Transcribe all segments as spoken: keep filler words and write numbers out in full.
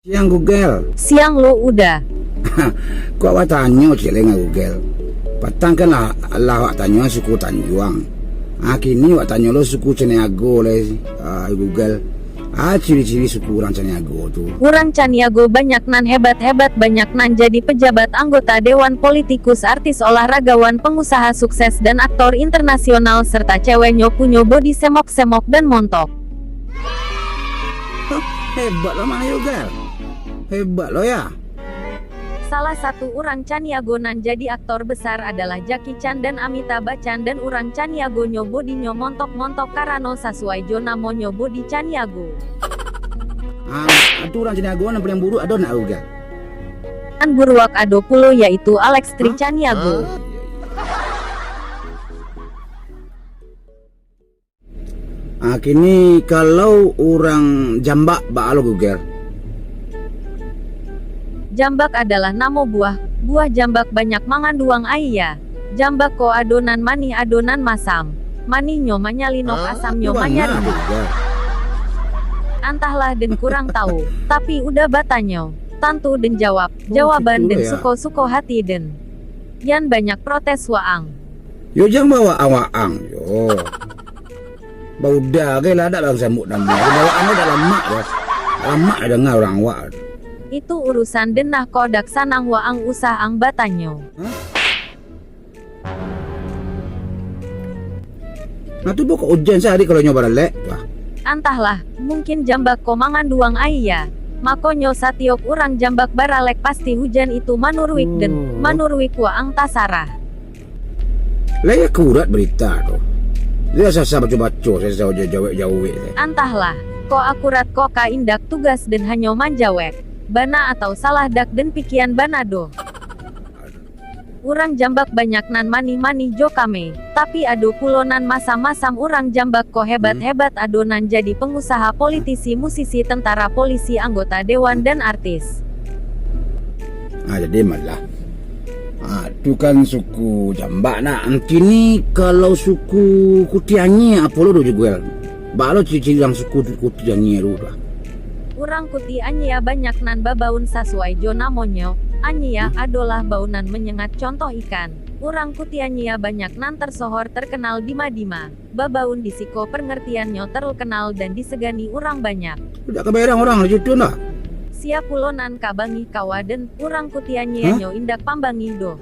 Siang, Google. Siang lo, Uda. Kok awak tanyo ciek lai ngan Google? Patang kan lah, lah awak tanyo suku Tanjuang. Ah, kini awak tanyo lo suku Caniago lai, ah, Google. Ah, ciri-ciri suku urang Caniago tu. Urang Caniago banyak nan hebat-hebat, banyak nan jadi pejabat, anggota dewan, politikus, artis, olahragawan, pengusaha sukses, dan aktor internasional, serta ceweknyo punyo bodi semok-semok dan montok. Hah, hebat lo mano yo, Gal? Hebat lo ya? Salah satu urang Caniago nan jadi aktor besar adalah Jackie Chan dan Amitabh Bachchan, dan urang Caniago nyo bodinyo montok-montok karano sasuai jo namonyo, bodi Caniago. Ah, tu urang Caniago nan paling buruak ado nak, Gal? Nan buruak ado pulo, yaitu Alex Tri Caniago. Ah, kini kalau urang Jambak baa lo, Google? Jambak adalah namo buah. Buah jambak banyak manganduang aia. Jambak ko ado nan manih, ado nan masam. Manihnyo manyalinok, asamnyo manyaridu. Antahlah, den kurang tahu, tapi Uda batanyo, tantu den jawab. Jawaban den suko-suko hati den. Jan banyak protes waang. Yo, jan bawaang-waang yo. Bauda ge lah, dak bang sambut namo. Bawaang dak lamak doh. Lamak danga urang awak. Itu urusan den nah, kok dak sanang waang usah ang batanyo. Hah? Nah, tu pokok ujan sahari kalau nyo baralek, wah. Antahlah, mungkin jambak ko manganduang aia. Makonyo satiok urang jambak baralek pasti hujan itu manuruik den, manuruik waang tasarah. Lai akurat barita tu. Dia sasa baco-baco, sasa jawek-jawek. Antahlah, kok akurat kok ka indak, tugas den hanyo manjawek. Bana atau salah dak den pikian bana doh. Urang jambak banyak nan manih-manih jo kame, tapi ado pulo nan masam-masam. Urang jambak ko hebat-hebat, ado nan jadi pengusaha, politisi, musisi, tentara, polisi, anggota dewan, dan artis. Ah, jadi malah. Ah, tu kan suku Jambak nak. Kini kalau suku Kutianyie apo lo do juguel? Baa lo ciri-ciri urang suku Kutianyie tu lah? Urang Kutianyie banyak nan babaun sasuai jo namonyo. Anyie adolah baun nan manyengat, contoh ikan. Urang Kutianyie banyak nan tersohor, terkenal dima-dima. Babaun di siko pengertiannyo terkenal dan disegani urang banyak. Dak kabayang urang di situ nah. Sia pulo nan ka bangih kawa den, urang Kutianyie nyo indak pambangih doh.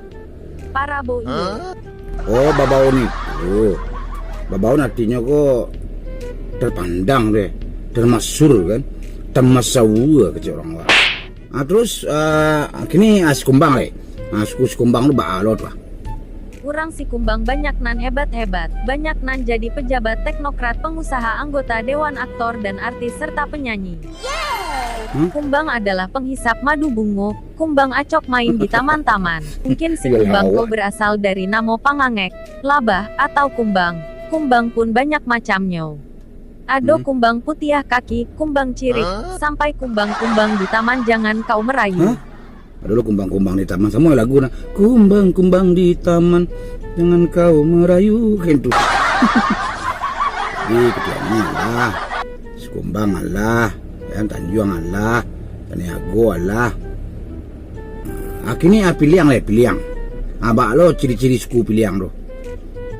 Parabo iyo. Oh, babaun itu. Babaun artinyo ko terpandang deh, termasur kan, termasaua kecek urang awak. Ah, terus, ah, kini, ah, Sikumbang lai. Ah, suku Sikumbang tu baa lo tu ah? Urang Sikumbang banyak nan hebat-hebat, banyak nan jadi pejabat, teknokrat, pengusaha, anggota dewan, aktor, dan artis, serta penyanyi. Kumbang adalah penghisap madu bungo, kumbang acok main di taman-taman. Mungkin Sikumbang ko berasal dari namo pangangek, labah, atau kumbang. Kumbang pun banyak macamnyo. Ado kumbang putiah kaki, kumbang cirik, sampai kumbang-kumbang di taman jangan kau merayu. Hah? Ado lo kumbang-kumbang di taman, samo lagu nah. Kumbang-kumbang di taman, jangan kau merayu, kan tu. Di Kutianyie alah, Sikumbang alah, kan, Tanjuang alah, Caniago alah. Ah, kini ah, Piliang lai, Piliang. Ah, baa lo ciri-ciri suku Piliang tu?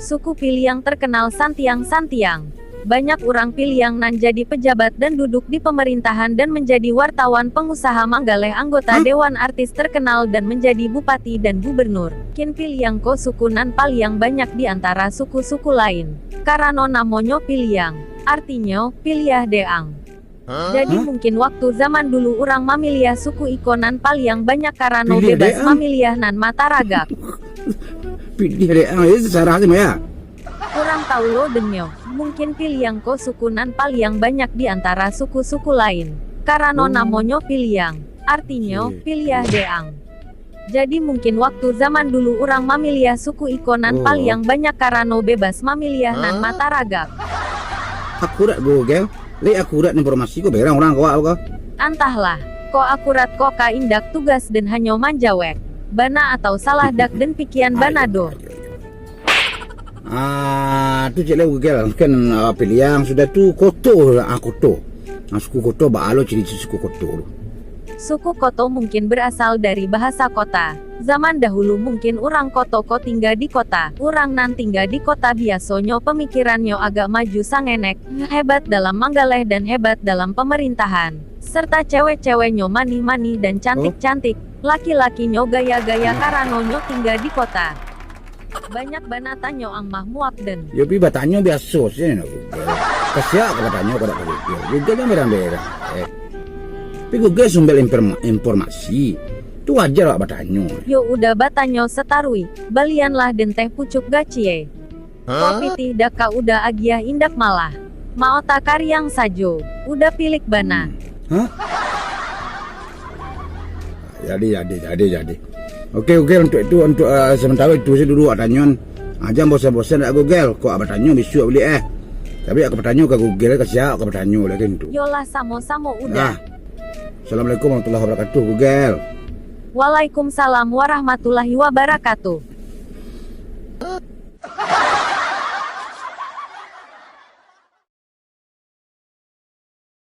Suku Piliang terkenal santiang-santiang. Banyak urang Piliang nan jadi pejabat dan duduk di pemerintahan dan menjadi wartawan, pengusaha, manggaleh anggota dewan, artis terkenal, dan menjadi bupati dan gubernur. Kin Piliang ko suku nan paliang banyak di antara suku-suku lain, karano namonyo Piliang, artinyo, piliah dek ang. Jadi mungkin waktu zaman dulu urang mamiliah suku iko nan paliang banyak karano bebas mamiliah nan mataragak. Piliah dek ang, jadi sasarah tu, Maya. Kurang tahu lo dennyo, mungkin Piliang ko suku nan paliang banyak di antara suku-suku lain, karano namonyo Piliang, artinyo, piliah dek ang. Jadi mungkin waktu zaman dulu urang mamiliah suku iko nan paliang banyak karano bebas mamiliah nan mataragak. Akurat, Google. Lai akurat informasi ko, berang urang kawak ko. Antahlah, kok akurat kok ka indak, tugas den hanyo manjawek. Bana atau salah dak den pikian bana doh. Ah, tu cek lah Google. Kan, ah, Piliang, sudah tu Koto, ah, Koto. Ah, suku Koto, baa lo ciri suku Koto tu? Suku Koto mungkin berasal dari bahasa kota. Zaman dahulu mungkin urang Koto ko tingga di kota. Urang nan tingga di kota biasonyo pamikirannyo agak maju sangenek, hebat dalam manggaleh dan hebat dalam pamarintahan. Serta cewek-ceweknyo manih-manih dan cantik-cantik, laki-lakinyo gaya-gaya karano nyo tingga di kota. Banyak bana tanyo ang mah muak den. Yo pi batanyo biaso se nak Google. Ka sia ka batanyo ka dak ka Google. Google jan berang-berang. Eh. Tapi Google sumber informa- informasi. Tu wajar awak batanyo. Yo uda batanyo sataruih, balianlah den teh pucuk gacie. Kok pitih dak ka uda agiah indak malah. Maota kariang sajo, uda pilik bana. Hah? Jadi, jadi, jadi, jadi. Oke, oke, untuk itu, untuk, eh, sementara itu saja dulu awak tanyo. Ah, jan bosan-bosan nak Google, kok awak batanyo bisuak buliah, eh. Tapi awak ka batanyo ka Google, ka sia awak ka batanyo lagi tu. Yolah, samo-samo uda. Ah. Assalamualaikum warahmatullahi wabarakatuh, Google. Waalaikumsalam warahmatullahi wabarakatuh.